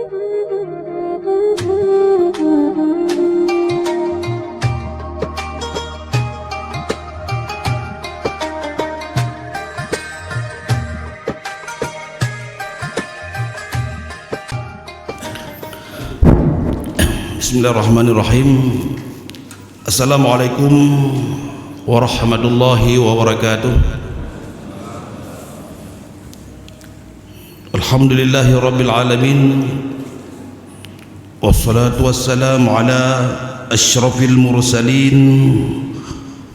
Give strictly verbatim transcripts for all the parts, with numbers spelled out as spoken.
Bismillahirrahmanirrahim. Assalamualaikum warahmatullahi wabarakatuh. Alhamdulillahi rabbil alamin. Wassalatu wassalamu ala asyrafil mursalin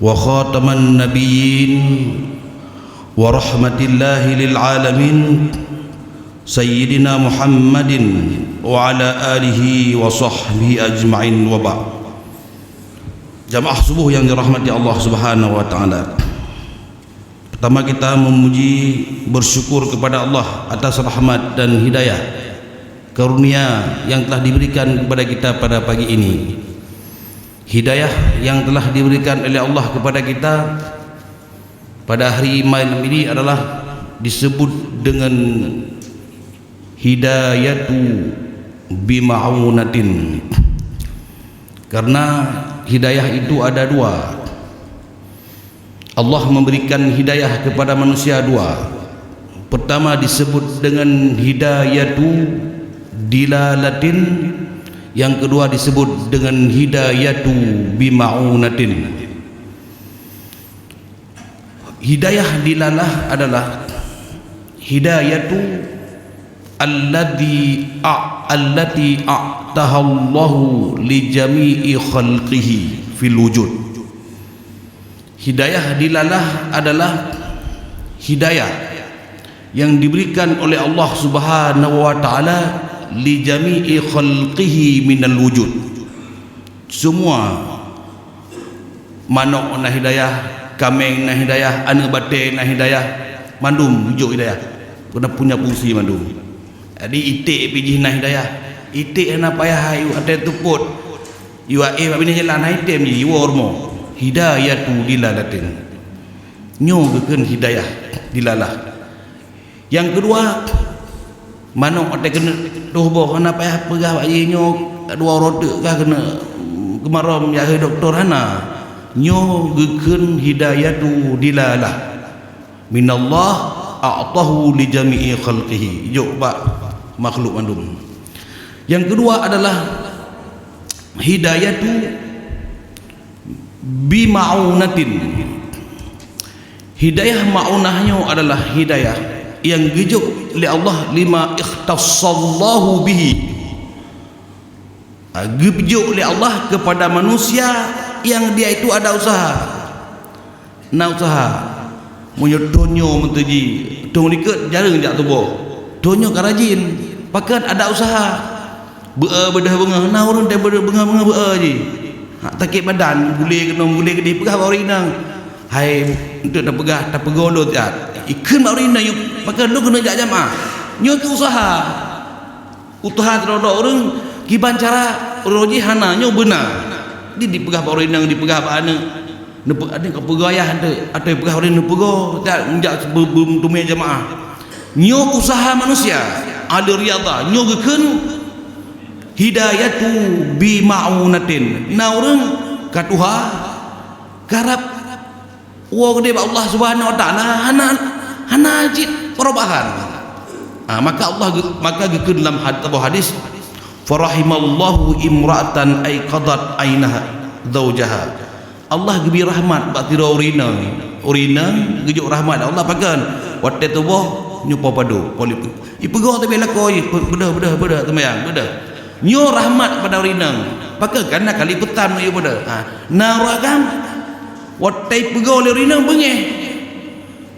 wa khataman nabiyyin wa rahmatillahi lil alamin, Sayyidina Muhammadin wa ala alihi wa sahbihi ajma'in, wa ba'd. Jamaah subuh yang dirahmati Allah Subhanahu wa taala. Pertama, kita memuji, bersyukur kepada Allah atas rahmat dan hidayah, karunia yang telah diberikan kepada kita pada pagi ini. Hidayah yang telah diberikan oleh Allah kepada kita pada hari malam ini adalah disebut dengan hidayatu bima'unatin. Karena hidayah itu ada dua. Allah memberikan hidayah kepada manusia dua. Pertama disebut dengan hidayatu dilalatin, yang kedua disebut dengan hidayatu bima'unatin. Hidayah dilalah adalah hidayatu alladzi a-, allati a'tahallahu li jami'i khalqihi fil wujud. Hidayah dilalah adalah hidayah yang diberikan oleh Allah Subhanahu wa taala li jami'i khalqihi minal wujud. Semua, manok na hidayah, kaméng na hidayah, aneuk batée na hidayah, mandum jok hidayah. Keuneuk punya fungsi mandum. Jadi iték pih jih na hidayah. Iték hana payah yue até teupot. Yue aé bak binéh jalan, hai tem jih, iwoe rumoh. Hidayatu dilalatin. Nyoe geukheun hidayah dilalah. Nyang keudua, manok watée keuneuk toh boh, hana payah peugah bak jih nyoe dua uroe teuk kah keuneuk geumarom jak keu dokto, hana. Nyoe geukheun hidayatu dilalah. Minallah a'tahu li jami'i khalqihi. Jok bak makhluk mandum. Nyang keudua adalah hidayatu bima'unatin. Hidayah ma'unah nyoe adalah hidayah nyang geujok lé Allah lima ikhtassallahu bihi. Ha, geujok lé Allah kepada manusia yang dia itu ada usaha. Na usaha. Meunyoe thon nyoe meuteuji, thon likot jareueng jak tuboh. Thon nyoe ka rajin, pakon ada usaha. Beu-e beudôh beungoh, na ureuëng teuh beudôh beungoh-beungoh beu-e jih. Ha, sakét badan, gulé keunoe, gulé keudéh, peugah bak ureuëng inong. Hai, eunteuk tapeugah, tapeugoe lôn siat. Ikheun bak ureuëng inong, pakon lôn keuneuk jak jamaah. Nyoe keu usaha. Usaha sidroe-droe ureuëng kiban cara uroe jih hana, nyoe beuna. Di, dipeugah bak ureuëng inong, dipeugah bak aneuk. Neupe-, aneuk ka peugah ayah teuh, atau peugah ureuëng neupeugah, jak, jak beu-, beu-, teumé jamaah. Nyoe usaha manusia, ahli riyadhah, nyoe geukheun hidayatu bima'unatin. Na ureuëng ka tuha, karab woe keudéh bak Allah Subhanahu wa Taala, hana, hana cit perubahan. Ha, maka Allah ge-, maka geukheun lam had-, saboh hadis, "Farahimallahu imra'atan aiqadat ainaha zaujaha." Allah geubri rahmat bak sidroe ureuëng inong. Ureuëng inong geujok rahmat Allah pakon? Watée tuboh nyoe po padub, po lipeu. Ipeugah tapi lakoe, pe-, beudôh, beudôh, beudôh, seumayang, beudôh. Nyoe rahmat pada ureuëng inong. Pakon? Karena kali peutan nyoe beudôh. Ha, na ureuëng agam, watée ipeugah lé ureuëng inong beungéh.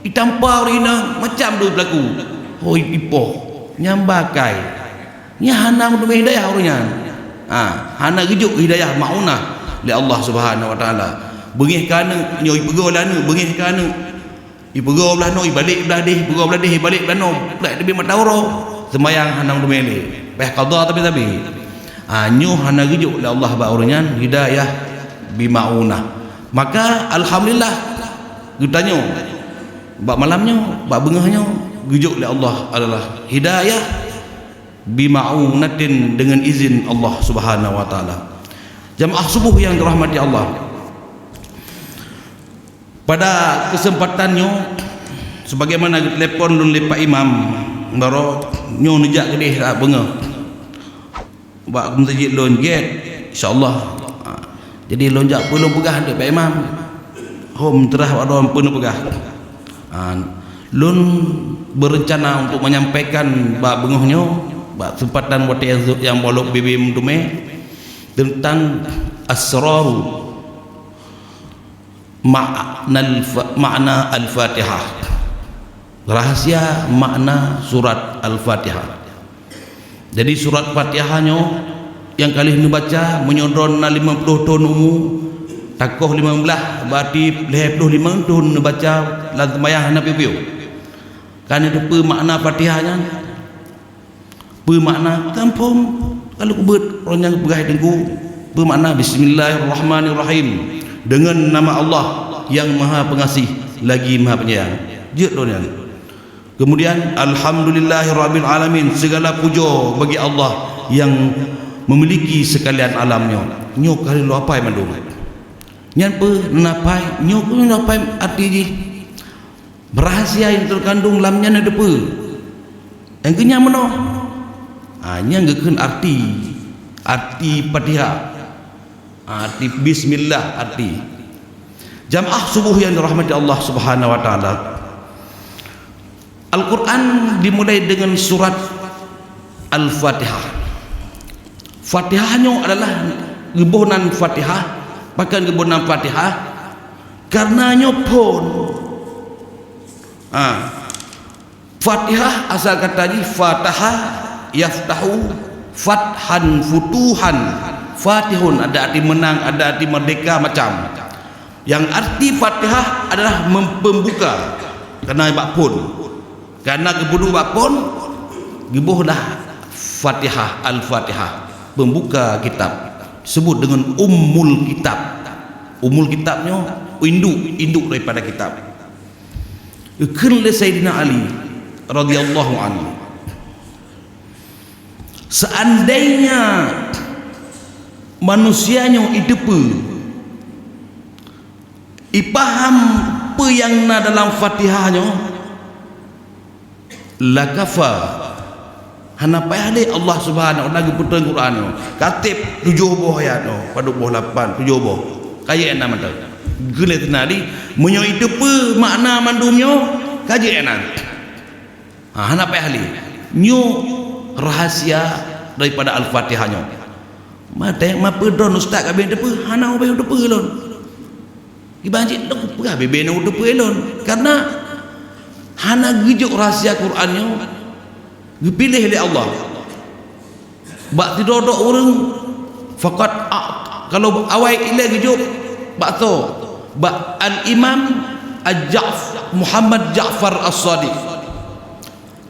Itampa ureuëng inong macam dua beulaku. Hoi ipoh, nyang bakai. Nyan hana meuteumé hidayah ureuëng nyan. Ha, hana geujok hidayah ma'unah lé Allah Subhanahu wa Taala. Beungéh keu aneuk, nyoe ipeugah lé aneuk, beungéh keu aneuk. Ipeugah blah noe, ibalek blah déh, ipeugah blah déh, ibalek blah noe. Plak teubiet mata uroe. Seumayang hana meuteumé lé. Payah qadha tapi-tapi. Ha, nyoe hana geujok lé Allah bak ureuëng nyan hidayah bima'unah. Maka alhamdulillah geutanyoe bak malam nyoe, bak beungoh nyoe geujok lé Allah adalah hidayah Bima'unatin, dengan izin Allah Subhanahu wa Ta'ala. Jamaah subuh yang dirahmati Allah, pada kesempatan nyoe, sebagaimana geutelepon lôn lé Pak Imam, baroe nyoe neujak keudeh bak beungoh bak meuseujid lôn, gét, insya Allah. Ha, jadi lôn jak peue lôn peugah dek Pak Imam, hom teurah bak droe peue neupeugah. Ha, lôn berencana untuk menyampaikan bak beungoh nyoe, bak kesempatan watée nyang bolok bibim dumé, tentang asraru makna al-fa-, makna Al-Fatihah. Rahasia makna surat Al-Fatihah. Jadi, surat Fatihah nyoe nyang ka lheueh neubaca, meunyoe droe na limong ploh thon umu, takoh limong blaih, berarti lhée ploh limong thon neubaca lam seumayang hana piôh-piôh. Ka neuteupeue makna Fatihah nyan? Peue makna? Tampông, ka lheueh keubeuet, roh nyang peugah teungku. Peue makna? Bismillahirrahmanirrahim. Dengan nama Allah yang Maha Pengasih lagi Maha Penyayang. Jeuet lôn nyan. Kemudian, alhamdulillahirabbil alamin, segala puja bagi Allah yang memiliki sekalian alam nyoe. Nyoe ka lheueh apai mandum. Nyan peue na apai? Nyoe keuh na apai arti jih. Rahasia yang terkandung lam nyan na teupeue? Nyang keu nyan meunoe. Ha, nyan geukheun arti, arti Fatihah. Ha, arti bismillah, arti. Jamaah subuh yang dirahmati Allah Subhanahu wa Ta'ala. Al-Quran dimulai dengan surat Al-Fatihah. Fatihah nyoe adalah geuboh nan Fatihah, pakon geuboh nan Fatihah? Karena nyoe phon. Ha. Fatihah asal kata jih fataha yaftahu fathan futuhan. Fatihun ada arti menang, ada arti merdeka, macam. Yang arti Fatihah adalah mem-, pembuka. Karena bak phon. Karena geubudu bak phon, geubohlah Fatihah, Al-Fatihah, pembuka kitab. Sebut dengan Ummul Kitab. Ummul Kitab nyoe induk, induk daripada kitab. Geukheun lé Saidina Ali radhiyallahu anhu, seandainya manusia nyoe iteupeue, ipaham peue nyang na dalam Fatihah nyoe, lakafa. Hana payah lé Allah Subhanahu wa Taala geupeutrön Quran nyoe. Ka tiep tujoh boh ayat nyoe, padub boh lapan, tujoh boh. Ka jeuet na mantong. Geulét na di, meunyoe iteupeue makna mandum nyoe, ka jeuet na. Ha, hana payah lé. Nyoe rahasia daripada Al-Fatihah nyoe. Maté, mapeue droen ustaz ka bèe teupeue, hana ubé teupeue lôn. Kiban cit, "Dok peugah bèe-bèe na uteupeue lôn." Karena hana geujok rahasia Quran nyoe geupiléh lé Allah. Bak sidroe-droe ureueng, faqat a-, kalau awai ilée geujok, bak soe? Bak Al-Imam Al-Ja'f-, Muhammad Ja'far As-Shadiq.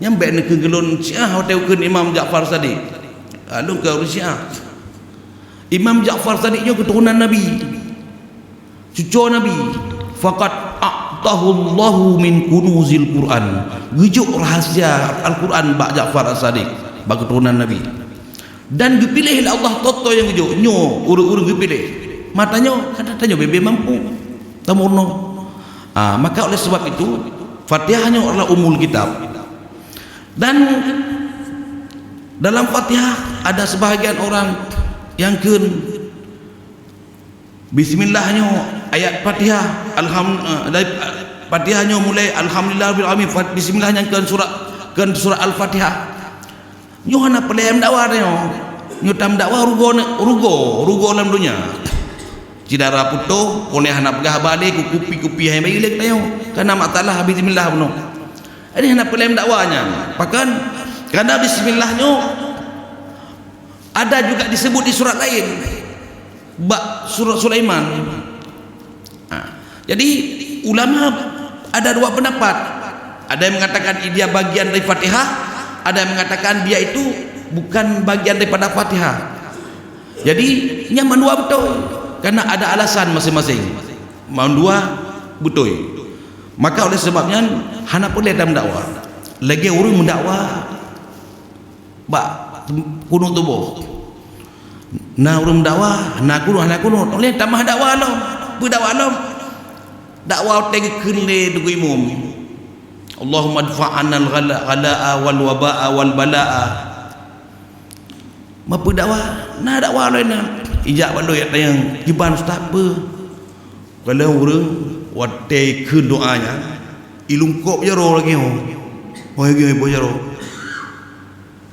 Nyan bèk neukheun keu lôn Syiah watée kheun Imam Ja'far Shadiq. Ah, lôn keu ureueng Syiah. Imam Ja'far Shadiq nyoe keuturonan Nabi. Cucoe Nabi, faqad a'tahullahu min kunuzil Quran. Geujok rahasia Al-Quran bak Ja'far As-Shadiq, bak keuturonan Nabi. Dan geupiléh lé Allah toto nyang geujok, nyoe ureueng-ureueng geupiléh. Mata nyoe, kata tanyoe bèe-bèe mampu. Tamurno. Ah, maka oleh sebab itu, Fatihah nyoe adalah umul kitab. Dan dalam Fatihah ada sebahagian orang yang kheun Bismillah nyoe ayat Fatihah, alham-, eh, dari, eh, Fatihah nyoe mulai alhamdulillah rabbil alamin, Fat-, bismillah nyan kheun surat, kheun surat Al-Fatihah. Nyoe hana peureulèe meudakwah nyoe. Nyoe tameudakwah rugoe, rugoe, rugoe lam donya. Syedara putôh, kon hana peugah haba lé, kupi-kupi hai bayi lé geutanyoe. Kana masalah bismillah bunoe. Ini hana peureulèe meudakwah nyan. Pakon? Karena bismillah nyoe ada juga disebut di surat lain, bak surat Sulaiman. Ha. Jadi, ulama ada dua pendapat. Ada yang mengatakan dia bagian dari Fatihah, ada yang mengatakan dia itu bukan bagian daripada Fatihah. Jadi, nyan mandua beutôi, karena ada alasan masing-masing. Mandua beutôi. Maka oleh sebab nyan, hana peureulèe tameudakwah. Lagèe ureueng meudakwah bak kunut suboh. Na ureuëng dakwa, na kunut, na kunut. Uleh tamah dakwa lom. Peue dakwa lom? Dakwa watée geukheun lé Teungku Imum, "Allahumma dfa' 'annal ghala-, ghala'a wal waba'a wal bala'a." Meupeu dakwa, na dakwa lom na. Ijak bak lôn jak tanyong, "Kiban Ustaz, peue?" Kalon ureuëng watée kheun doa nyan, ilungkôb jaroe lagée nyoe. Oh, lagée nyoe iboh jaroe.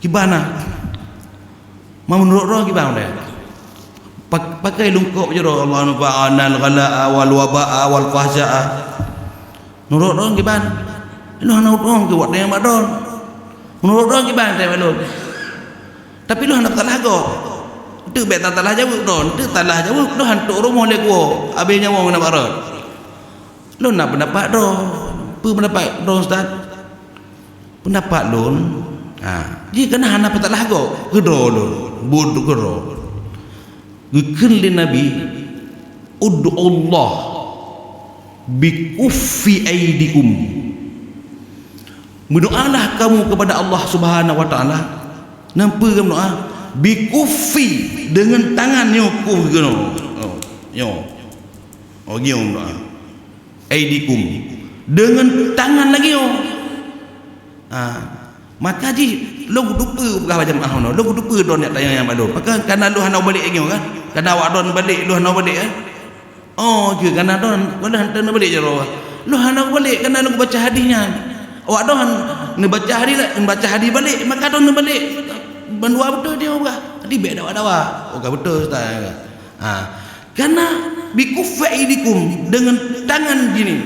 Kiban na? Ma meunurot droe kiban deh? Pak-, pakai lungkôb jaroe, "Allahumma dfa' 'annal ghala'a wal waba'a wal fahsya'a." Meunurot droe kiban? Lôn hana udong keu watée nyang bak droe. Meunurot droe kiban teuh bak lôn. Tapi lôn hana peusalah gob. Teuk bék tasalah jaweueb droe, teuk salah jaweueb lôn hantom rumoh lé kuwoe, abéh nyawöng na bak rot. Lôn na peundapat droe. Peue peundapat droe, Ustaz? Peundapat lôn, ha, jih kana hana peusalah gob, keudroe lôn, buet keudroe. Geukheun lé Nabi, "Ud'ullah bi kuffi aidikum." Meudoalah kamu kepada Allah Subhanahu wa Taala. Nang peue kamu doa? "Bi kuffi," dengan tangan nyoe, kuf keunoe. Oh, nyoe. Oh, nyoe doa. "Aidikum," dengan tangan lagée nyoe. Ha. Maka jih lôn kuteupeu peugah bak jamaah nyoe, lôn kuteupeu droe nyak tanyong nyang bak lôn. Maka kana lôn hana ubalek lagée nyoe kan? Kana awak droe neubalek, lôn hana ubalek kan? Oh, jih kana droe, lôn hana neubalek jaroe. Lôn hana ubalek kana lôn kubaca hadih nyan. Awak droe neubaca hadih, neubaca hadih balek, maka droe neubalek. Bandua beutôi dia peugah. Jadi bék dawa-dawa. Oh, ka beutôi, Ustaz. Ha. Kana bi kuffi aidikum, dengan tangan gini.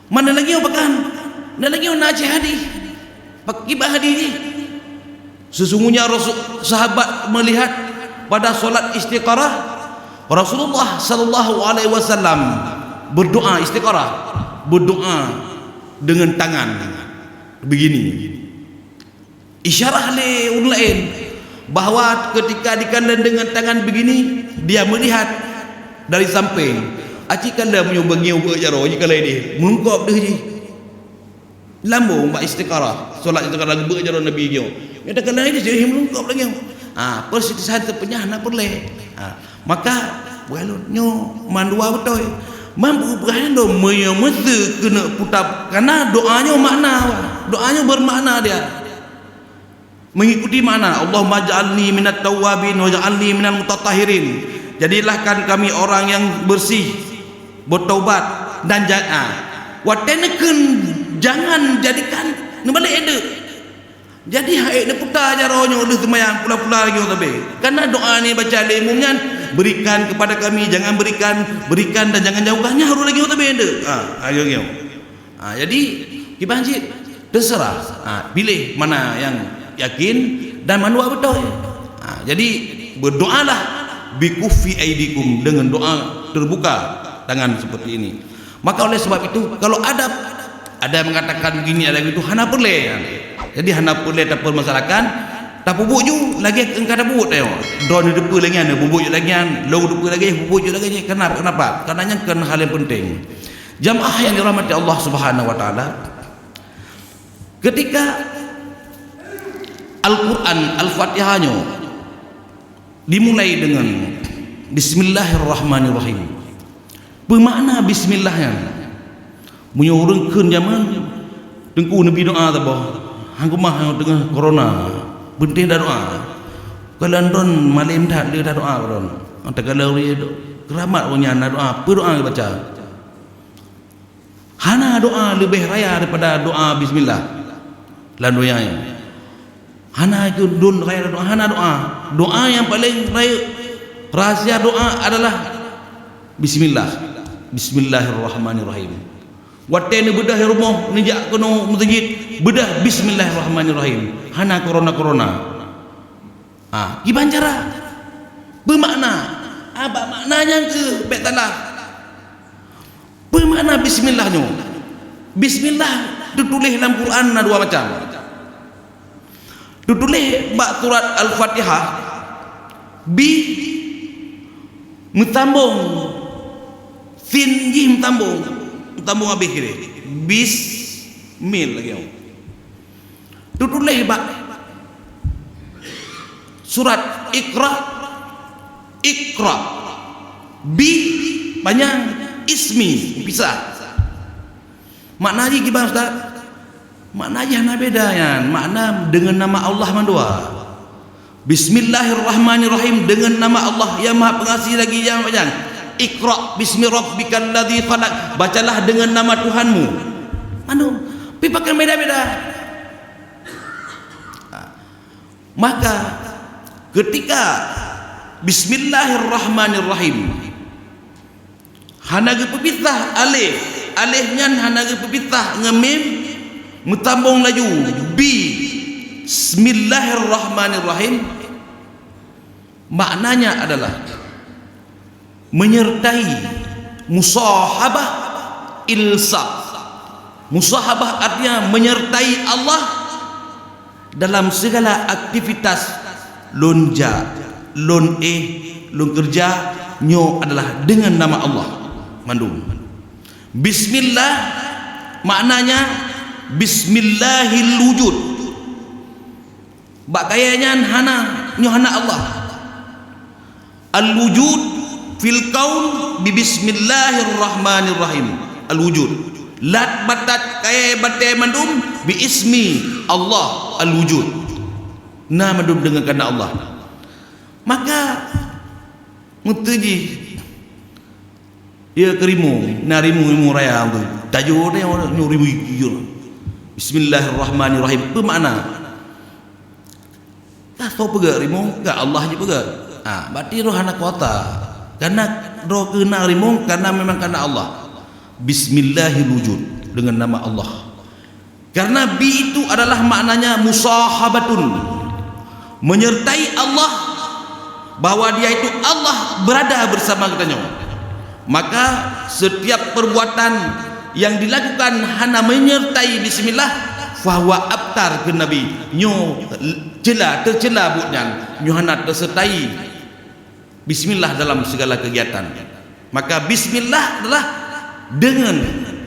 Mana lagée nyoe pakan? Na lagée nyoe na cit hadih. Pakriban hadih jih? Sesungguhnya Rasul, sahabat melihat pada salat istiqarah, Rasulullah sallallahu alaihi wasallam berdoa istiqarah, berdoa dengan tangan begini. Isyarah lé ureuëng laén bahwa ketika dikandang dengan tangan begini, dia melihat dari samping. Aci kala meunyoe beungieng ubeuek jaroe, jih kala idéh, meulungkôb deuh jih. Lambong bak istiqarah, solat istiqarah geubeuek jaroe Nabi nyoe. Nyata kala idéh jih meulungkôb lagée nyoe. Ha, persisahan teupeunyah na peureulée. Ha, maka, bukan lôn, nyoe mandua beutôi. Mampu peugah nyan dong, meunyoe meuseu keuneuk puta, karena doa nyoe makna, doa nyoe bermakna dia. Mengikuti makna, "Allahumma ja'alni minat tawwabin wa ja'alni minal mutatahhirin." Jadilah kan kami orang yang bersih, bertaubat, dan ja-, ah. Watée neukheun, jangan jadikan, neubalek deuk. Jadi, hai neuputa jaroe nyoe lheueh seumayang pula-pula lagée nyoe sabe. Karena doa ni baca lé imum nyan, "Berikan kepada kami, jangan berikan, berikan dan jangan jauhkan." Nyan harôh lagée nyoe sabe deuk. Ah, ayo nyoe. Ha, jadi, kiban cit, terserah. Ha, pilih mana yang yakin dan mandua beutôi. Ha, jadi, berdoalah bi kuffi aidikum, dengan doa terbuka tangan seperti ini. Maka oleh sebab itu, kalau ada, ada yang mengatakan begini, ada begitu, hana peureulée. Jadi, hana peureulée tapeurmasalahkan, tapeubuet ju lagée engka tapeubuet nyoe. Droeneuh teupeu lagée nyan, neububuet ju lagée nyan, lôn teupeu lagée, peubuet ju lagée nyan. Kenapa? Kenapa? Karena nyan kon hal yang penting. Jamaah yang dirahmati Allah Subhanahu wa Taala, ketika Al-Quran, Al-Fatihah nyoe dimulai dengan Bismillahirrahmanirrahim. Peue makna bismillah nyan? Meunyoe ureuëng kheun jameun, Teungku neubi doa saboh, hang keumah nyoe teungoh corona, beunteh tadoa. Kalon droen malem that le tadoa droen. Takalon ureuëng keuramat ureuëng nyan na doa, peue doa geubaca? Hana doa leubeh raya daripada doa bismillah lam donya nyoe. Hana keu don raya doa, hana doa. Doa nyang paleng rayeuk, rahsia doa adalah bismillah. Bismillahirrahmanirrahim. Watée neubeudôh rumoh, neujak keunoe meuseujid, beudôh bismillahirrahmanirrahim. Hana corona-corona. Ha, kiban cara? Peue makna? Abak makna nyang keuh bék salah. Peue makna bismillah nyoe? Bismillah teutuléh lam Quran na dua macam. Teutuléh bak surat Al-Fatihah, bi meusambong, sin jih meusambong, meusambong habéh keu lhée. Bismil lagée nyoe. Teutuléh bak Surat Iqra, Iqra. Bi panyang, ismi pisah. Makna jih kiban, Ustaz? Makna jih hana beda nyan. Makna deungon nama Allah mandua. Bismillahirrahmanirrahim, deungon nama Allah nyang Maha Pengasih lagi nyang Panyang. Iqra bismi rabbikal ladzi khalaq, bacalah deungon nama Tuhanmu. Mandum. Pi pakon beda-beda. Maka ketika Bismillahirrahmanirrahim hana geupeupisah alif, alif nyan hana geupeupisah ngon mim, meusambong laju, bi, Bismillahirrahmanirrahim, maknanya adalah menyertai, musahabah, ilsaq. Musahabah artinya menyertai Allah dalam segala aktivitas lôn jak, lôn éh, lôn keureuja, nyoe adalah deungon nama Allah mandum. Bismillah maknanya bismillahil wujud. Bak kayée nyan hana, nyoe hana Allah. Al-wujud fil kaun bi bismillahirrahmanirrahim. Al-wujud. Lat batat kayée batée mandum bi ismi Allah al-wujud. Na mandum deungon keuheundak Allah. Maka meuteujih, ya, keu rimueng, na rimueng, rimueng raya tu. Tajo deh nyoe rimueng. Bismillahirrahmanirrahim. Peue makna? Ka soe peugah rimueng, ka Allah jih peugah. Ha, berarti roh hana kuasa. Karena roh keuheundak rimueng, karena memang keuheundak Allah. Bismillahil wujud, dengan nama Allah. Karena bi itu adalah maknanya musahabatun, menyertai Allah, bahwa Dia itu Allah berada bersama geutanyoe. Maka setiap perbuatan yang dilakukan hana menyertai bismillah, fahuwa abtar, kheun Nabi, nyoe cela, teucela buet nyan, nyoe hana teuseurtai bismillah dalam segala kegiatan. Maka bismillah adalah dengan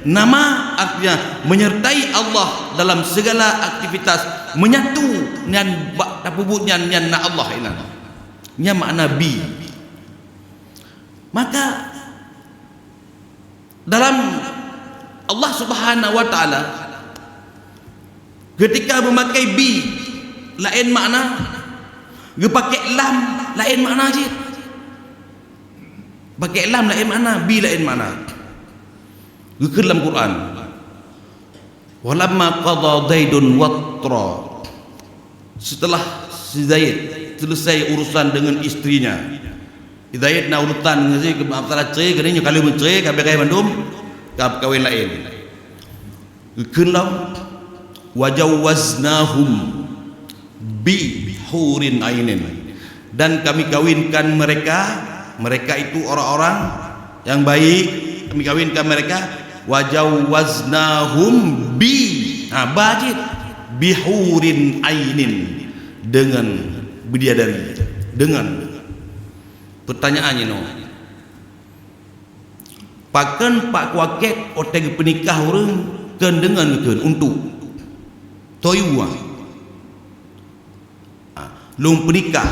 nama, artinya menyertai Allah dalam segala aktivitas, menyatu nyan bak tapeubuet nyan, nyan na Allah inan. Nyan makna bi. Maka dalam Allah Subhanahu wa Taala, ketika memakai bi, laén makna, geupakai lam, laén makna cit. Pakai lam, laén makna, bi, laén makna. Geukheun lam Quran, "Walamma qada Zaidun watra." Setelah si Zaid selesai urusan dengan istrinya, Zaid na urusan ngon si, masalah cerai, keuneuk nyoe ka lheueh meucerai, ka beureh mandum, ka kawin laén. Geukheun lom, "Wa jawwaznahum bi hurin ainin." Dan kami kawinkan mereka, mereka itu orang-orang yang baik, kami kawinkan mereka, "Wa jawwaznahum bi," ha, ba cit, "bi hurin ainin," dengan bidadari, dengan. Pertanyaan nyoe, pakon pak kuakét watée geupeunikah ureuëng kheun deungon kheun untuk toyua? Ah, lôn peunikah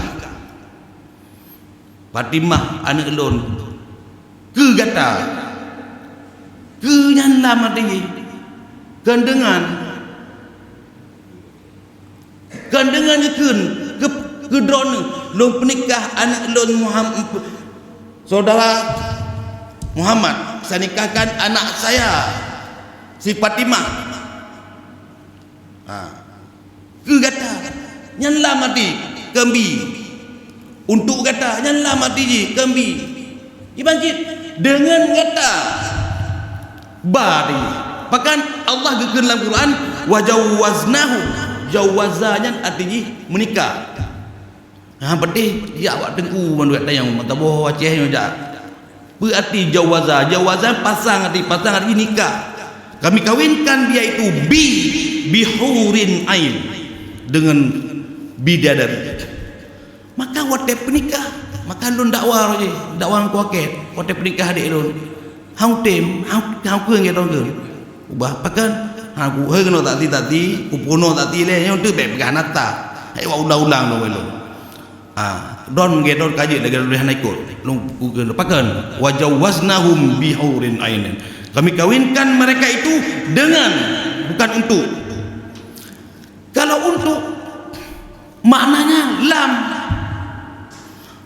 Fatimah aneuëk lôn keu gata. Keu nyan lam até jih. Kheun deungon. Kheun deungon geukheun keu, keu droeneueh, lôn peunikah aneuëk lôn Muham-, saudara Muhammad, saya nikahkan anak saya si Fatimah. Ha. Keu gata, nyan lam até kheun bi. Untuk gata, nyan lam até jih kheun bi. Iban cit, deungon gata ba até jih. Bahkan Allah geukheun lam Quran, "Wa jawwaznahum." Jawwaza nyan até jih meunikah. Ha, peudeh jak bak teungku mandum tanyong, meutuboh Aceh nyoe jak. Peue arti jawaza? Jawaza pasang arti, pasang arti nikah. Kami kawinkan dia itu bi, bihurin ain, dengan bidadari. Maka watée peunikah, maka lôn dakwa roh jih, dakwa ngon kuakét, watée peunikah adék lôn. Hang tem, hang, hang keueng ya dong keueng. Ubah pakon? Hang ku, "Hei, keunoe tati-tati, kupeunoe tati lé, nyoe teuh bék peugah nata." Hai, wak ulang-ulang lôn, lôn. Ah, don ge don ka jeuet lagèe lôn hana ikot. Lôn pakon, "Wa jawwaznahum bi hurin ainin." Kami kawinkan mereka itu dengan, bukan untuk. Kalau untuk, maknanya lam.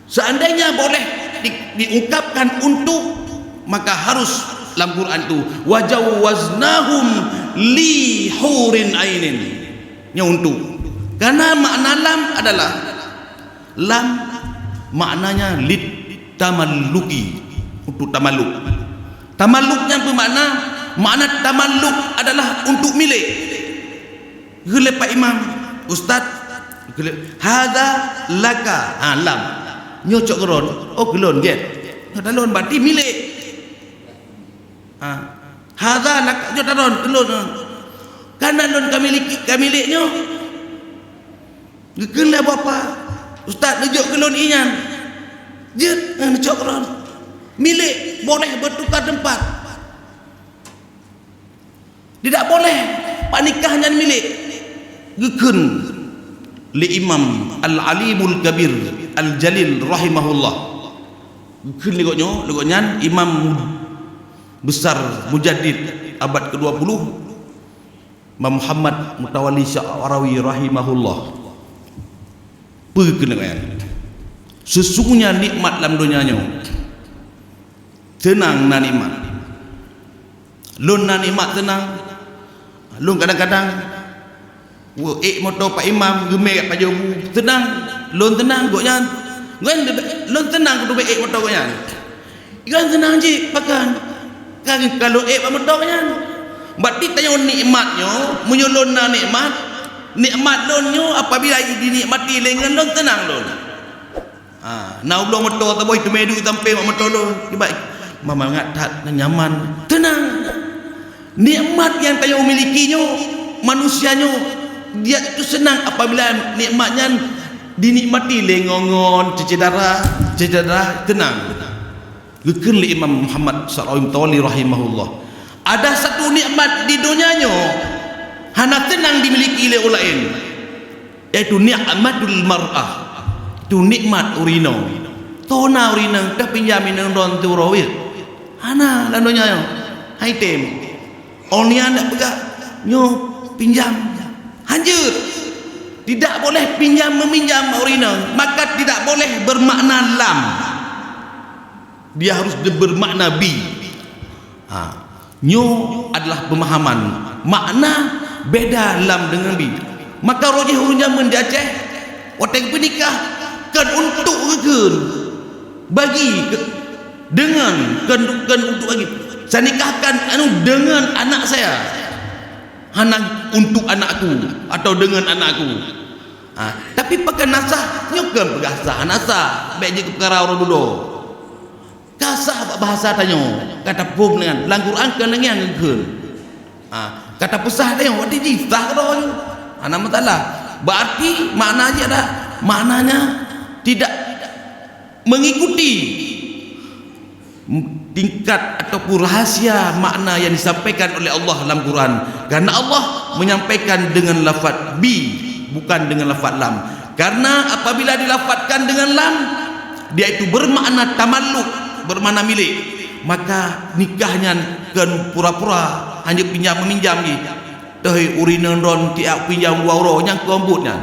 Seandainya boleh di-, diungkapkan untuk, maka harus lam Quran tu, "Wa jawwaznahum li hurin ainin." Nyoe untuk. Karena makna lam adalah, lam maknanya lit tamalluki, untuk tamalluk. Tamalluk nyan bermakna, makna tamalluk adalah untuk milik. Geuleuh Pak Imam, "Ustaz, geuleuh, hadza laka." Ha, lam. Nyoe cok keu lôn. Oh, keu lôn, gét. Nyoe dah lôn, berarti milik. Ha. Hadza laka, nyoe dah lôn, keu lôn. Karena lôn ka miliki, ka milik nyoe. Geukheun lé bapak, "Ustaz, neujok keu lôn ié nyan." Jeuet, eh, neucok keu lôn. Milik, boleh bertukar tempat. Tidak boleh pak nikah nyan milik. Geukheun lé Imam Al-Alimul Kabir Al-Jalil rahimahullah. Geukheun lé gobnyoe, lé gobnyan imam besar mujaddid abad kedua puluh, Imam Muhammad Mutawalli Sya'rawi rahimahullah. Peue keuneuk nyan? Sesungguhnya nikmat lam donya nyoe, seunang na nikmat. Lôn na nikmat seunang. Lôn kadang-kadang, woe, ék moto Pak Imam, geumé kat pajoh bu, seunang. Lôn seunang, gobnyan, gobnyan, lôn seunang kutubé ék moto gobnyan. Nyan seunang jih, pakon? Kan ka lôn ék bak moto nyan. Berarti tanyoe nikmat nyoe, meunyoe lôn na nikmat, nikmat lôn nyoe apabila dinikmati lé ngon lôn, seunang lôn. Ha, na ubloe moto saboh teumé duek sampé bak moto lôn. Kiban, mangat that, nyaman, seunang. Nikmat nyang tanyoe miliki nyoe, manusia nyoe, dia itu seunang apabila nikmat nyan dinikmati lé ngon-ngon, syedara, syedara, seunang. Geukheun lé Imam Muhammad Sya'rawi Mutawalli rahimahullah, ada satu nikmat di donya nyoe hana seunang dimiliki lé ureueng laén, yaitu nikmatul mar'ah. Itu nikmat ureueng inong. Toh na ureueng inong tapinjam inong droen siuroe? Hana lam donya nyoe. Hai tem. Awak nyan dak peugah, "Nyoe pinjam." Hanjeuet. Tidak boleh pinjam meminjam bak ureueng inong, maka tidak boleh bermakna lam. Dia harus bermakna bi. Ha. Nyoe adalah pemahaman makna beda lam dengan bi. Maka roh jih ureueng jameun di Aceh, watèe geupeunikah, kan untuk geukheun. Bagi ke, dengan, kan, kan untuk bagi. Saya nikahkan anu dengan anak saya. Hana untuk anakku atau dengan anakku. Ha, tapi pakon na sah, nyoe kan peugah sah, hana sah, bèk jeuet keu peukara uroe dudoe. Ka sah bak bahasa tanyoe, ka taphom nyan, lam Quran kan nyan geukheun. Ha, ka tapeusah tanyoe, watèe jih sah keudroe nyoe. Hana masalah. Berarti makna jih ada, maknanya tidak mengikuti tingkat ataupun rahsia makna yang disampaikan oleh Allah dalam Quran. Karena Allah menyampaikan dengan lafaz bi, bukan dengan lafaz lam. Karena apabila dilafazkan dengan lam, dia itu bermakna tamalluk, bermakna milik. Maka nikah nyan kon pura-pura, hanya pinjam meminjam jih. Toh ureueng inong droen tiep pinjam dua uroe nyang keu buet nyan.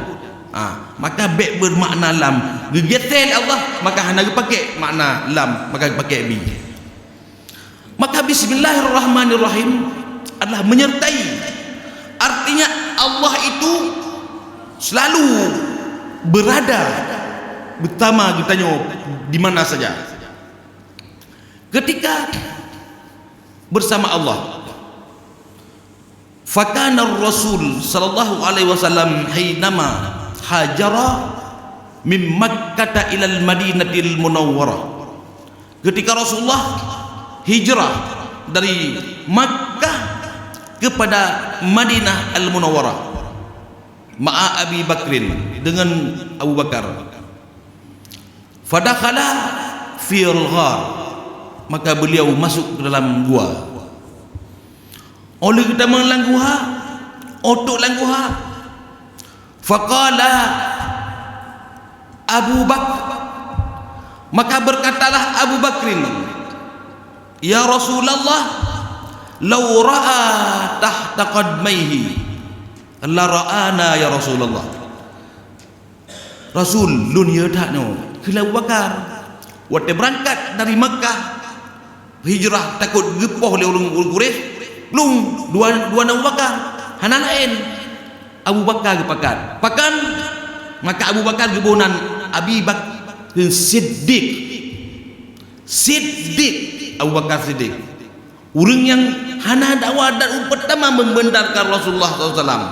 Ha, maka bèk bermakna lam. Geugeusé lé Allah, maka hana geupaké makna lam, maka geupaké bi. Maka bismillahirrahmanirrahim adalah menyertai. Artinya Allah itu selalu berada bersama geutanyoe di mana saja. Ketika bersama Allah, fakana Rasul sallallahu alaihi wasallam hinama hajara min Makkah ilal Madinatil Munawwarah. Ketika Rasulullah hijrah dari Makkah kepada Madinah Al-Munawwarah, ma'a Abi Bakrin, dengan Abu Bakar. Fadakhala fil ghar, maka beliau masuk ke dalam gua. Óh lheueh geutamong lam guha, óh trok lam guha, faqala, Abu Bak-, maka berkatalah Abu Bakrin, "Ya Rasulullah, lau ra'a tahta qadmaihi, la ra'ana ya Rasulullah." "Rasul, lôn yö that nyoe," kheun Abu Bakar. Watée beurangkat dari Makkah, hijrah takot geupoh lé ureuëng, ureuëng Quraisy, plueng dua, dua nan Abu Bakar, hana laén. Abu Bakar geupakat. Pakon? Maka Abu Bakar geuboh nan Abi Bak-, Siddiq. Siddiq, Abu Bakar Siddiq. Ureuëng nyang hana dakwa dan ureuëng peurtama membenarkan Rasulullah sallallahu alaihi wasallam.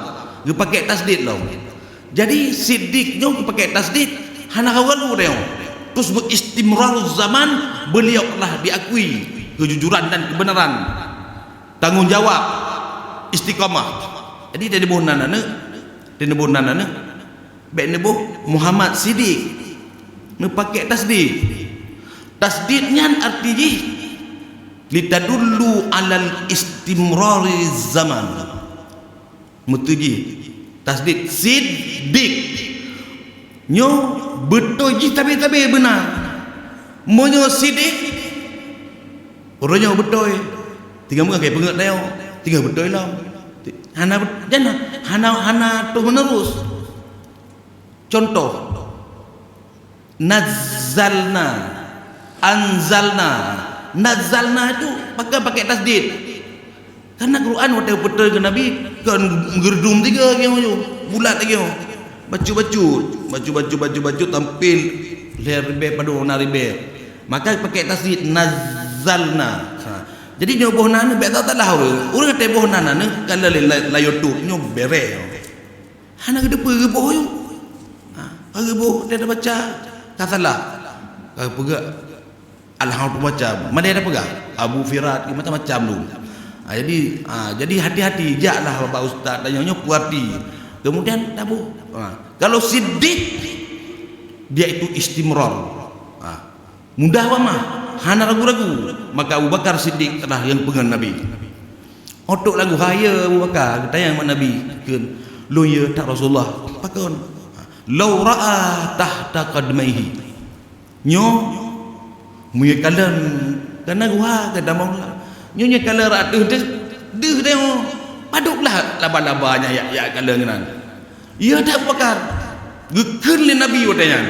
Geupakai tasdid lom. Jadi, Siddiq nyoe geupakai tasdid, hana ragu-ragu tanyoe. Terus beu istimraruz zaman, beliau telah diakui kejujuran dan kebenaran. Tanggong jawab, istiqamah. Jadi, teuboh nan aneuk, teuboh nan aneuk, bék neuboh Muhammad Siddiq. Neupakai tasdid. Tasdid nyan arti jih, "Litadullu alal istimrari zaman." Meuteujih tasdid Siddiq. Nyoe beutôi jih tabe-tabe beuna. Meunyoe Siddiq, uroe nyoe beutôi. Tinggai meungagai peungeut tanyoe, tinggai beutôi lom. Hana bet-, jan hana, hana terus menerus. Contoh, nazzalna, anzalna, nazzalna itu pakai, pakai tasdid. Karena Quran watée geupeutôi keu Nabi, kon geurdum tiga lagée nyoe, bulat lagée nyoe. Bacut-bacut, bacut-bacut, bacut-bacut, tampil lhée ribée padub na ribée. Maka pakai tasdid, nazzalna. Ha. Jadi nyoe boh nan bék salah ureuëng. Ureuëng watée boh nan, nan ka lalée la-, la YouTube nyoe bereh. Hana geuteupeue geuboh nyoe. Ha, ka geuboh, watée tabaca, ka salah. Ka peugah, Alhamdulillah macam. Mana ada peugah? Abu Firat, macam-macam tu. Ha, jadi, ha, jadi hati-hati, jaklah bak ustaz tanya nyoe peue arti. Kemudian taboh. Ha, kalau Siddiq, dia itu istimrar. Ha, mudah wamah, hana ragu-ragu. Maka Abu Bakar Siddiq adalah nyang peungeut Nabi. Otok lagu, "Hai ya Abu Bakar," geutanyong bak Nabi, kheun, "Lôn yö that Rasulullah." Pakon? "Lau ra'a tahta qadmaihi." Nyoe, meunyoe kalon, kana guha keu damong la. Nyoe, nyoe kalon rot deuh, deuh, deuh deh, padublah laba-laba nyan yak, yak kalon keunan. Yö that Abu Bakar. Geukheun lé Nabi watée nyan.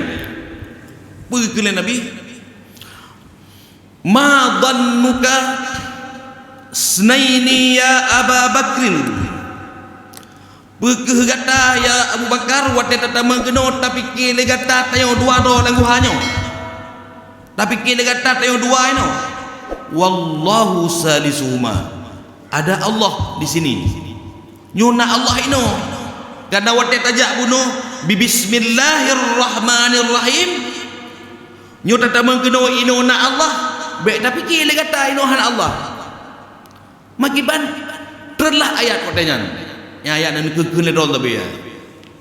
Peue geukheun lé Nabi? "Ma dhannuka snaini ya Aba Bakrin?" Peu kheueh gata, ya Abu Bakar, watée tatamong keunoe tapike lé gata tanyoe dua droe lam guha nyoe? Tapike lé gata tanyoe dua inoe? "Wallahu salisuhuma." Ada Allah di sini. Nyoe na Allah inoe. Karena watée tajak bunoe, bi bismillahirrahmanirrahim. Nyoe tatamong keunoe inoe na Allah, bék tapike lé gata inoe hana Allah. Makiban, treunlah ayat watée nyan. Nyang ayat nyan neukheun lé droe tabi, ya.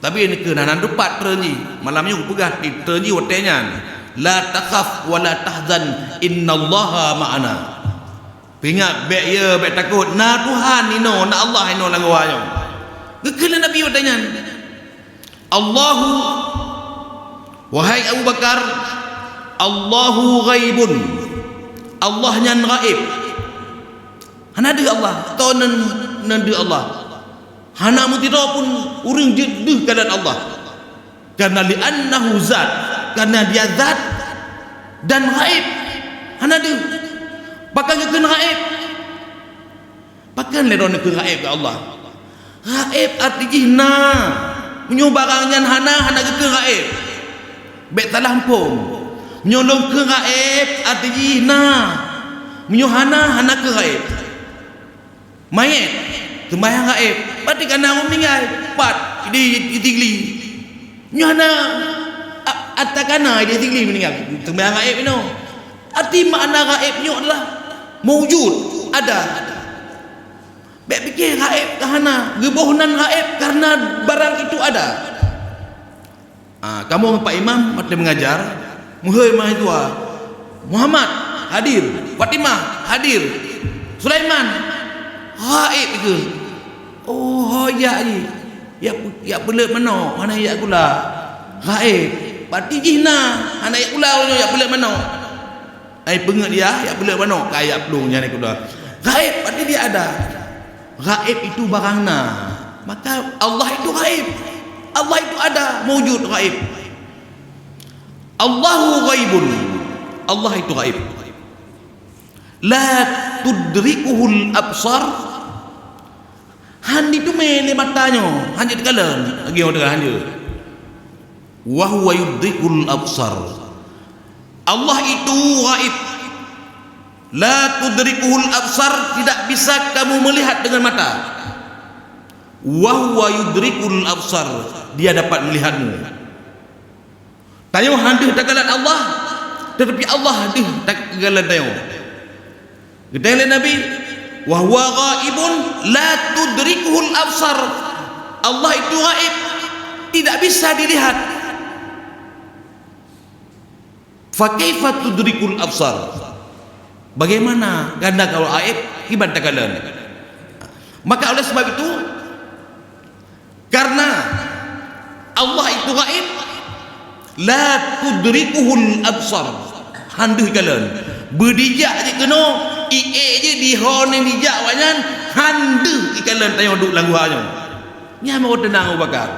Tabi neukheun hana teupat treun jih. Malam nyoe geupeugah di treun jih watée nyan, "La takhaf wa la tahzan, innallaha ma'ana." Peuingat, bék yö, bék takot. Na Tuhan inoe, na Allah inoe lam goa nyoe. Geukheun lé Nabi watée nyan. Allahu, wahai Abu Bakar, Allahu ghaibun. Allah nyan ghaib. Hana deuh Allah, toh nan, nan deuh Allah. Hana meusidroe pun ureuëng jeuet deuh kalon Allah. Karena li'annahu zat, karena dia zat dan ghaib. Hana deuh. Pakon geukheun ghaib? Pakon lé droeneuh kheun ghaib keu Allah? Ghaib arti jih na. Meunyoe barang nyan hana, hana geukheun ghaib. Bék salah muphom. Meunyoe lôn kheun ghaib, arti jih na. Meunyoe hana, hana kheun ghaib. Manyét, seumbahyang ghaib. Berarti ka na ureuëng meuninggai, pat, di, di Sigli. Nyoe hana a-, ata ka na di Sigli meuninggai. Seumbahyang ghaib inoe. Arti makna ghaib nyoe adalah maujud, ada. Bék pike ghaib ka hana, geuboh nan ghaib karena barang itu ada. Ah, kamoe ngon Pak Imam watée mengajar, meuhôi mahasiswa, "Muhammad, hadir. Fatimah, hadir. Sulaiman, ghaib ke?" "Oh, ho, yak jih. Yak, yak peuleut manok, hana yak gula. Ghaib." Pati jih na, hana jak pula uroe nyoe jak peuleuet manok. Ai peungeuet dia, jak peuleuet manok, ka jak plueng nyan keunoe. Gaib, pati dia ada. Gaib itu barang na. Maka Allah itu gaib. Allah itu ada, maujud, gaib. Allahu ghaibun. Allah itu gaib. La tudrikuhul absar. Han jiteumé lé mata nyoe, han jeuet teukalon, lagée ureuëng han jeuet. Wa huwa yudrikul absar. Allah itu gaib. La tudrikuhul absar, tidak bisa kamu melihat dengan mata. Wa huwa yudrikul absar, Dia dapat melihatmu. Tanyoe han deuh takalon Allah, tetapi Allah deuh takalon tanyoe. Geutanyong lé Nabi, "Wa huwa ghaibun la tudrikuhul absar." Allah itu gaib, tidak bisa dilihat. "Fa kaifa tudrikul absar?" Bagaimana ganda kalau gaib, kiban takalon? Maka oleh sebab itu, karena Allah itu gaib, la tudrikuhul absar. Han deuh kalon. Beudijak jih keunoe, iék jih di ho nyan dijak awaknyan, han deuh ikalon tanyoe duek lam guha nyoe. Nyan meuteunang Abu Bakar.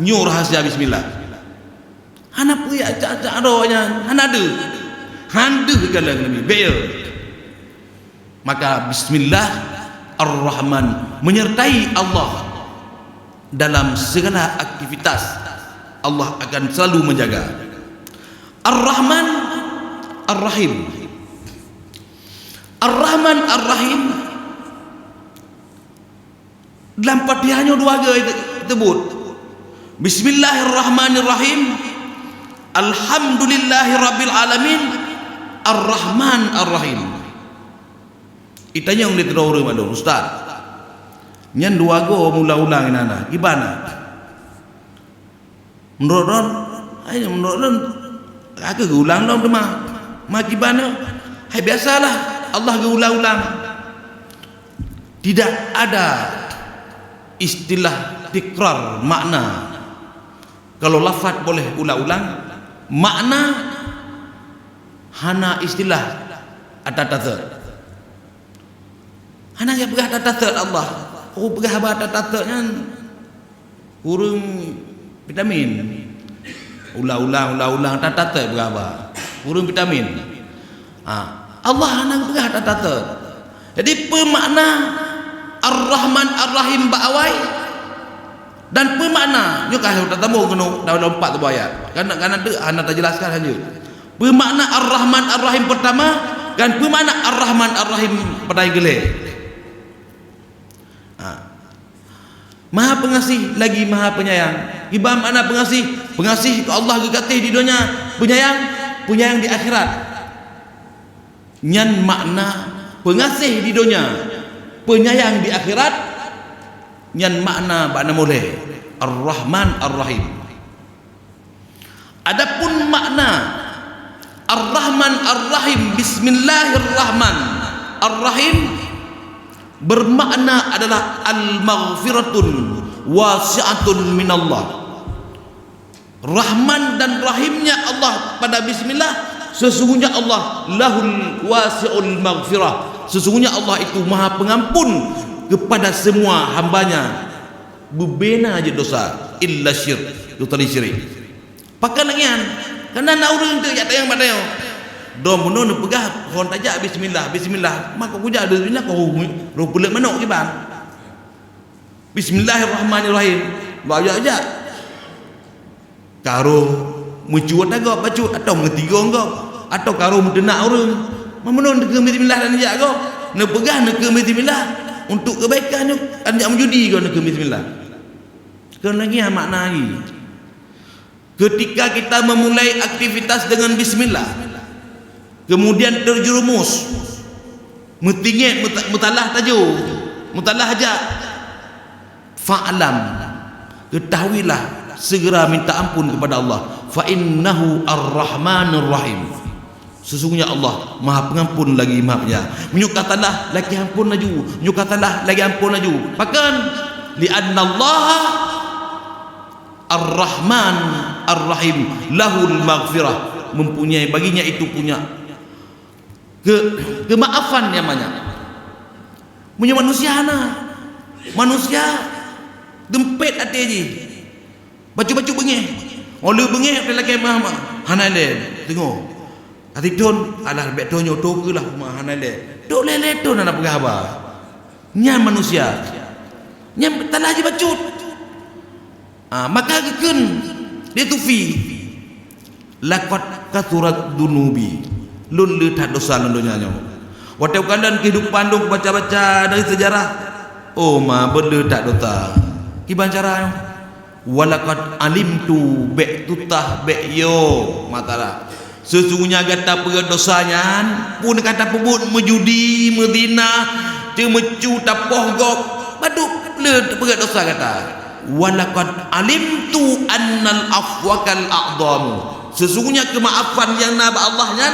Nyoe rahsia bismillah. Hana peue jak cak-cak droe nyan, hana deuh. Han deuh kalon Nabi, bèk. Maka bismillah ar-Rahman, menyertai Allah dalam segala aktivitas, Allah akan selalu menjaga. Ar-Rahman, Ar-Rahim. Ar-Rahman, Ar-Rahim. Dalam Fatihah nyoe dua goe teubot. Bismillahirrahmanirrahim. Alhamdulillahirabbil alamin. Arrahman arrahim. Itanyong lé sidroe ureuëng bak lôn, "Ustaz, nyan dua goe mula ulang inan na, kiban na?" Meunurot lôn, hai meunurot lôn, ka geuulang lom teuma. Ma kiban nyoe, hai biasalah Allah geuulang-ulang. Tidak ada istilah tikrar makna. Kalau lafaz boleh ulang-ulang, makna hana istilah ata-ata. Hana geupeugah ata-ata Allah. Oh, peugah haba ata-ata nyan. Kureueng vitamin. Ulang-ulang, ulang-ulang, ata-ata beuraba. Kureueng vitamin. Ha, Allah hana geupeugah ata-ata. Jadi, peue makna Ar-Rahman Ar-Rahim bak awai? Dan peue makna? Nyoe ka lheueh tatamong keunoe dalam empat buah ayat. Kana, kana deuk hana tajelaskan hana. Peue makna Ar-Rahman Ar-Rahim pertama? Dan peue makna Ar-Rahman Ar-Rahim pada nyang keulhèe? Ha. Maha Pengasih lagi Maha Penyayang. Kiban makna pengasih? Pengasih keu Allah geugaséh di donya, penyayang, penyayang di akhirat. Nyan makna pengasih di donya, penyayang di akhirat. Nyan makna bak na mulai Ar-Rahman Ar-Rahim. Adapun makna Ar-Rahman Ar-Rahim, Bismillahirrahman Ar-Rahim, bermakna adalah al-maghfiratun wasi'atun minallah. Rahman dan Rahimnya Allah pada Bismillah, sesungguhnya Allah lahul wasi'ul maghfirah, sesungguhnya Allah itu Maha Pengampun kepada semua hambanya. Beubena jeuet dosa, illa syirk, kecuali syirik. Pakon lagèe nyan? Karena na ureueng teuk jak tanyong bak tanyoe. Dong bunoe neupeugah phon tajak bismillah, bismillah. Maka kujak bismillah, ka roh, roh peuleuk manok kiban. Bismillahirrahmanirrahim. Bak jak-jak. Ka roh meucuet gob bacut, atau meutigong gob, atau ka roh meuteunak ureueng. Meunyoe neukheun bismillah dan jak gob, neupeugah neukheun bismillah untuk kebaikan nyoe, kan jak meujudi gob neukheun bismillah. Keuneuk nyan makna lagi. Ketika kita memulai aktivitas dengan bismillah, kemudian terjerumus, meutingét, meuta-, meutalah taju, meutalah jak, fa'lam, ketahuilah, segera minta ampun kepada Allah, fa innahu ar-rahmanur rahim. Sesungguhnya Allah Maha Pengampun lagi Maha Penyayang. Meunyoe ka salah, lagi ampun laju. Meunyoe ka salah, lagi ampun laju. Pakon? Li'annallaha Ar-Rahman Ar-Rahim, lahul maghfirah, mempunyai, baginya itu punya ke-, kemaafan nyang banyak. Meunyoe manusia hana, manusia deumpet até jih, bacut-bacut beungéh. Óh lheueh beungéh, lé lakée meuah-meuah, hana lé teungoh. Até thon, alah, bék thon nyoe, toh keuh lah, meuah, hana lé. Trok lhée-lhée thon hana peugah haba. Nyan manusia. Nyan talah jibacut. Ah, maka geukheun lé sufi, "Laqad kathurat dzunubi." Lôn le that dosa lam donya nyoe. Watée kalon keuhidupan lôn kubaca-baca dari sejarah, oh ma, beu le that dosa. Kiban cara nyoe? "Walaqad alimtu," bék tutah, bék yo, matalah. Sesungguhnya gata peugét dosa nyan, phon gata peubuet meujudi, meuzina, ceumeucue, tapoh gob, padub le peugét dosa gata. "Walaqad alimtu annal afwakal a'dhamu." Sesungguhnya keumaafan nyang na bak Allah nyan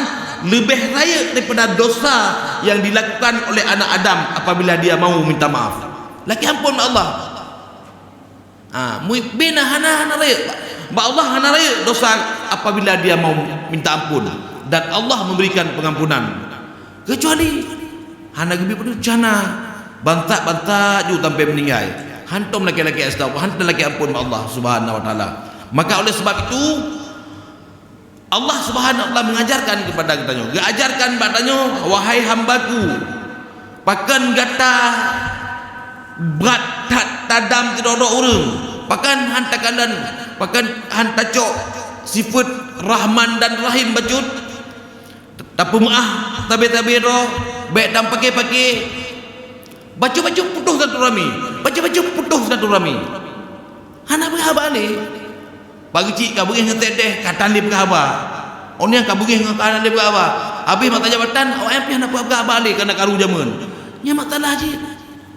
leubeh rayeuk daripada dosa nyang dilakukan oleh anak Adam apabila dia mau minta maaf. Lakée ampôn bak Allah. Ha, mu-, bina hana, hana rayeuk. Bak Allah hana rayeuk dosa apabila dia mau minta ampun, dan Allah memberikan pengampunan. Kecuali hana geubri peuneucana, bansa-bansa ju sampai meuninggai. Hantom lakée-lakée astaghfir, hantom lakée ampôn bak Allah Subhanahu wa Taala. Maka oleh sebab itu, Allah Subhanahu wa Taala mengajarkan kepada geutanyoe, geuajarkan bak tanyoe, "Wahai hamba-Ku, pakon gata brat that tadam sidroe-droe ureuëng? Pakon han takalon, pakon han tacok sifeuet Rahman dan Rahim bacut? Tapeumeuáh sabe-sabe droe, bék tapaké-paké. Bacut-bacut putôh silaturahmi, bacut-bacut putôh silaturahmi." Hana peugah haba lé. Pak Geuchik ka beungéh ngon Tek Deh, ka tan lé peugah haba. Awak nyan ka beungéh ngon, ka tan lé peugah haba. Habéh masa jabatan, awak nyan pih hana peugah haba lé, kana karu jameun. Nyan masalah jih.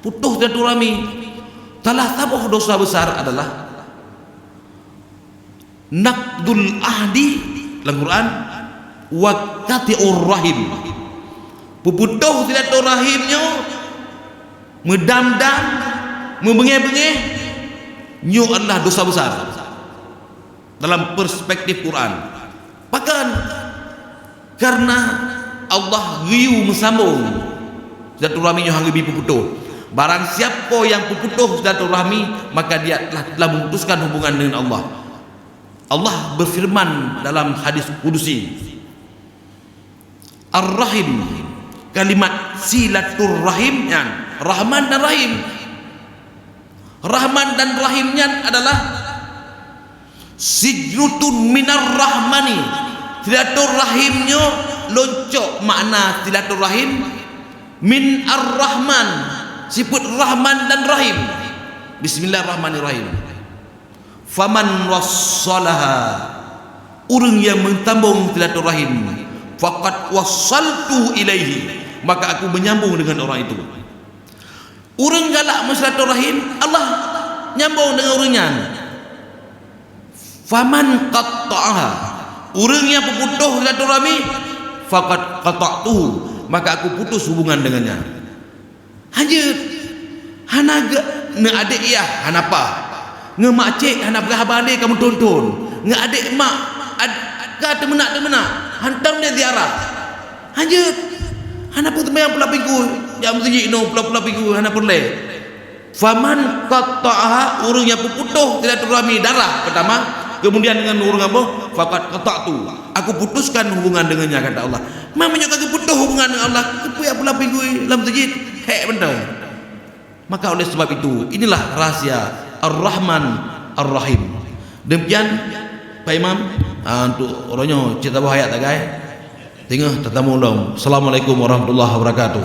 Putôh silaturahmi. Salah saboh dosa besar adalah naqdul ahdi lam Quran, wa qati'ur rahim. Peuputôh silaturahim nyoe, meudam-dam, meubeungéh-beungéh, nyoe adalah dosa besar dalam perspektif Quran. Pakon? Karena Allah geuyue meusambong silaturahmi nyoe hana geubri peuputôh. Barang siapa yang peuputôh silaturahmi, maka dia telah, telah memutuskan hubungan dengan Allah. Allah berfirman dalam hadis kudusi, Ar-Rahim, kalimat silaturahim nyan, Rahman dan Rahim. Rahman dan Rahim nyan adalah sijrutun minar Rahmani. Silaturahim nyoe lôn cok makna silaturahim min Ar-Rahman, sifeuet Rahman dan Rahim. Bismillahirrahmanirrahim. Faman wassalaha, ureuëng nyang meusambong silaturahim, faqad wassaltu ilaihi, maka aku menyambung dengan orang itu. Ureuëng galak meusilaturahim, Allah nyambong deungon ureuëng nyan. Faman qatta'aha, ureuëng nyang peuputôh silaturahmi, faqad qata'tuhu, maka aku putus hubungan dengan nyan. Hanjeuet. Hana geu-, ngon adék yah hana paih. Ngon makcék hana peugah haba lé ka meuthon-thon. Ngon adék mak ad-, ka teumeunak-teumeunak, hantom lé ziarah. Hanjeuet. Hana peue seumayang pulang minggu, jak meuseujid inoe pulang-pulang minggu, hana peureulée. Faman qatta'aha, ureuëng nyang peuputôh silaturahmi darah pertama, kemudian dengan ureuëng amboh, faqad qata'tu, aku putuskan hubungan dengannya, kata Allah. Ma meunyoe ka geuputôh hubungan dengan Allah, keupeue jak pulang minggu lam meuseujid? Hék mantong. Maka oleh sebab itu, inilah rahsia Ar-Rahman Ar-Rahim. Demikian, Pak Imam, ah, untuk uroe nyoe cit saboh ayat sagai. Teungoh tatamu lom. Assalamualaikum warahmatullahi wabarakatuh.